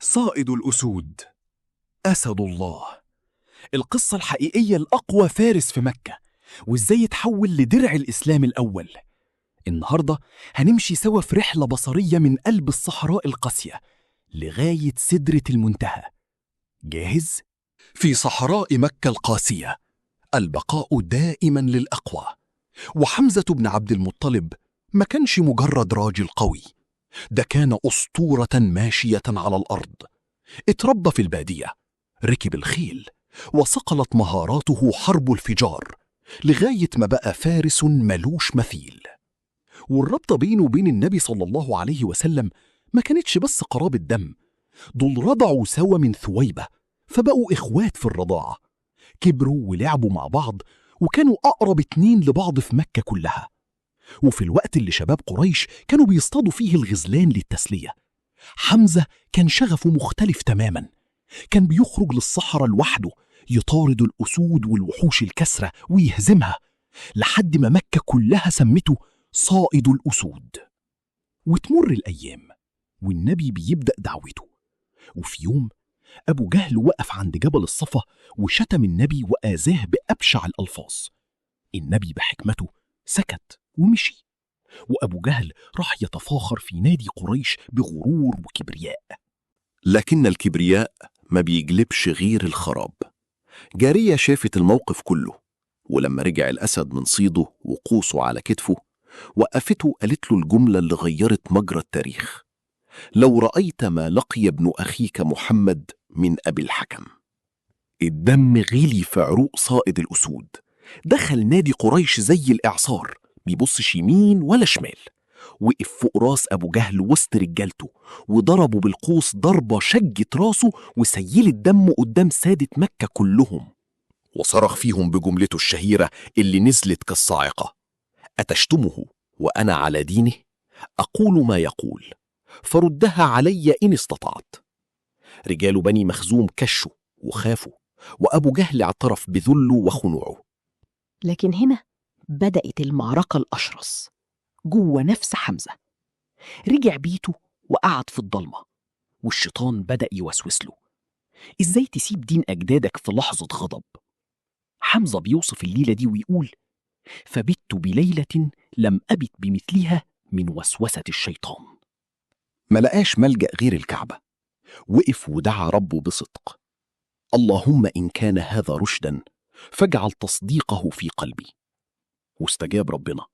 صائد الأسود، أسد الله، القصة الحقيقية الأقوى فارس في مكة، وإزاي يتحول لدرع الإسلام الأول. النهاردة هنمشي سوا في رحلة بصرية من قلب الصحراء القاسية لغاية سدرة المنتهى. جاهز؟ في صحراء مكة القاسية البقاء دائما للأقوى، وحمزة بن عبد المطلب ما كانش مجرد راجل قوي، ده كان أسطورة ماشية على الأرض. اتربى في البادية، ركب الخيل، وصقلت مهاراته حرب الفجار لغاية ما بقى فارس ملوش مثيل. والرابطة بينه وبين النبي صلى الله عليه وسلم ما كانتش بس قرابة دم، دول رضعوا سوا من ثويبة، فبقوا إخوات في الرضاعة. كبروا ولعبوا مع بعض، وكانوا أقرب اتنين لبعض في مكة كلها. وفي الوقت اللي شباب قريش كانوا بيصطادوا فيه الغزلان للتسلية، حمزة كان شغفه مختلف تماما. كان بيخرج للصحراء لوحده يطارد الأسود والوحوش الكسرة ويهزمها، لحد ما مكة كلها سمته صائد الأسود. وتمر الأيام والنبي بيبدأ دعوته. وفي يوم أبو جهل وقف عند جبل الصفا وشتم النبي وآذاه بأبشع الألفاظ. النبي بحكمته سكت ومشي، وأبو جهل راح يتفاخر في نادي قريش بغرور وكبرياء. لكن الكبرياء ما بيجلبش غير الخراب. جارية شافت الموقف كله، ولما رجع الأسد من صيده وقوسه على كتفه وقفته قالت له الجملة اللي غيرت مجرى التاريخ: لو رأيت ما لقي ابن أخيك محمد من أبي الحكم. الدم غلي في عروق صائد الأسود. دخل نادي قريش زي الإعصار، بيبصش يمين ولا شمال. وقف فوق راس أبو جهل وسط رجالته وضربه بالقوس ضربة شجت راسه وسيلت دمه قدام سادة مكة كلهم. وصرخ فيهم بجملته الشهيرة اللي نزلت كالصاعقة: أتشتمه وأنا على دينه؟ أقول ما يقول، فردها علي إن استطعت. رجال بني مخزوم كشوا وخافوا، وأبو جهل اعترف بذله وخنوعه. لكن هنا بدأت المعركة الأشرس جوه نفس حمزة. رجع بيته وقعد في الضلمة، والشيطان بدأ يوسوس له: إزاي تسيب دين أجدادك في لحظة غضب؟ حمزة بيوصف الليلة دي ويقول: فبت بليلة لم أبت بمثلها من وسوسة الشيطان. ما لقاش ملجأ غير الكعبة. وقف ودعا ربه بصدق: اللهم إن كان هذا رشدا فاجعل تصديقه في قلبي. واستجاب ربنا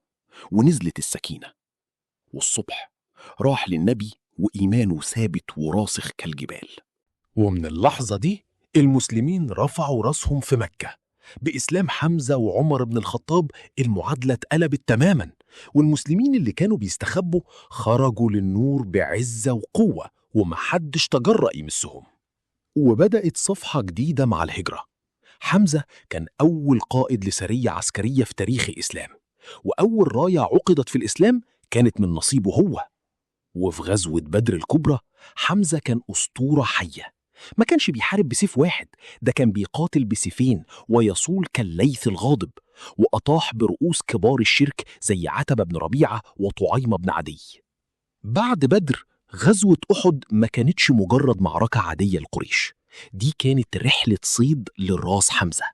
ونزلت السكينة. والصبح راح للنبي وإيمانه ثابت وراسخ كالجبال. ومن اللحظة دي المسلمين رفعوا راسهم في مكة. بإسلام حمزة وعمر بن الخطاب المعادلة اتقلبت تماما، والمسلمين اللي كانوا بيستخبوا خرجوا للنور بعزة وقوة، ومحدش تجرأ يمسهم. وبدأت صفحة جديدة مع الهجرة. حمزة كان أول قائد لسرية عسكرية في تاريخ الإسلام، وأول راية عقدت في الإسلام كانت من نصيبه هو. وفي غزوة بدر الكبرى حمزة كان أسطورة حية. ما كانش بيحارب بسيف واحد، ده كان بيقاتل بسيفين ويصول كالليث الغاضب، وأطاح برؤوس كبار الشرك زي عتبة بن ربيعة وطعيمة بن عدي. بعد بدر غزوة أحد ما كانتش مجرد معركة عادية لقريش، دي كانت رحلة صيد للراس حمزة.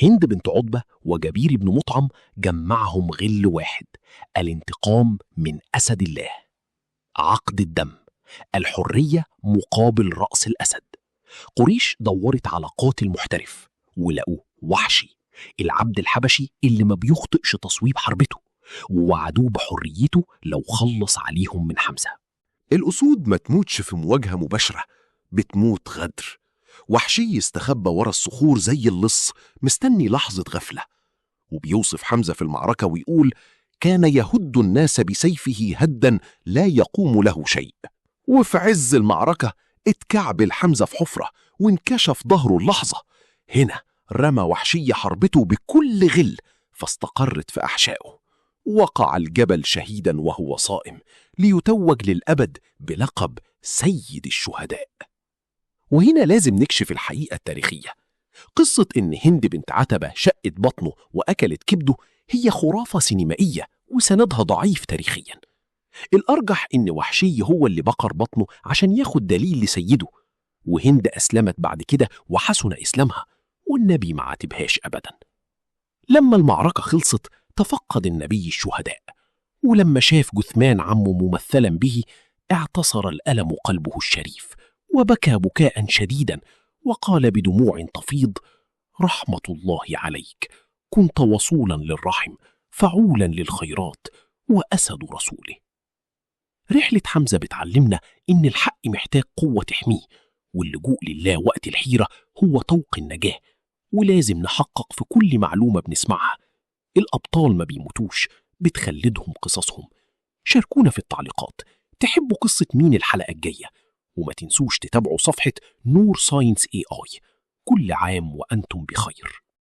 هند بنت عتبة وجبير بن مطعم جمعهم غل واحد: الانتقام من أسد الله. عقد الدم، الحرية مقابل رأس الأسد. قريش دورت على قاتل محترف ولقوه وحشي، العبد الحبشي اللي ما بيخطئش تصويب حربته، ووعدوه بحريته لو خلص عليهم من حمزة. الأسود ما تموتش في مواجهة مباشرة، بتموت غدر. وحشي استخبى ورا الصخور زي اللص مستني لحظة غفلة. وبيوصف حمزة في المعركة ويقول: كان يهد الناس بسيفه هدا لا يقوم له شيء. وفي عز المعركة اتكعبل حمزة في حفرة وانكشف ظهره اللحظة. هنا رمى وحشي حربته بكل غل فاستقرت في أحشائه. وقع الجبل شهيدا وهو صائم، ليتوج للأبد بلقب سيد الشهداء. وهنا لازم نكشف الحقيقة التاريخية. قصة إن هند بنت عتبة شقت بطنه وأكلت كبده هي خرافة سينمائية وسندها ضعيف تاريخيا. الأرجح إن وحشي هو اللي بقر بطنه عشان ياخد دليل لسيده. وهند أسلمت بعد كده وحسن إسلامها، والنبي ما عاتبهاش أبدا. لما المعركة خلصت تفقد النبي الشهداء، ولما شاف جثمان عمه ممثلا به اعتصر الألم قلبه الشريف وبكى بكاء شديدا، وقال بدموع تفيض: رحمة الله عليك، كنت وصولا للرحم، فعولا للخيرات، وأسد رسوله. رحلة حمزة بتعلمنا إن الحق محتاج قوة تحميه، واللجوء لله وقت الحيرة هو طوق النجاة، ولازم نحقق في كل معلومة بنسمعها. الأبطال ما بيموتوش، بتخلدهم قصصهم. شاركونا في التعليقات، تحبوا قصة مين الحلقة الجاية؟ وما تنسوش تتابعوا صفحة نور Science AI. كل عام وأنتم بخير.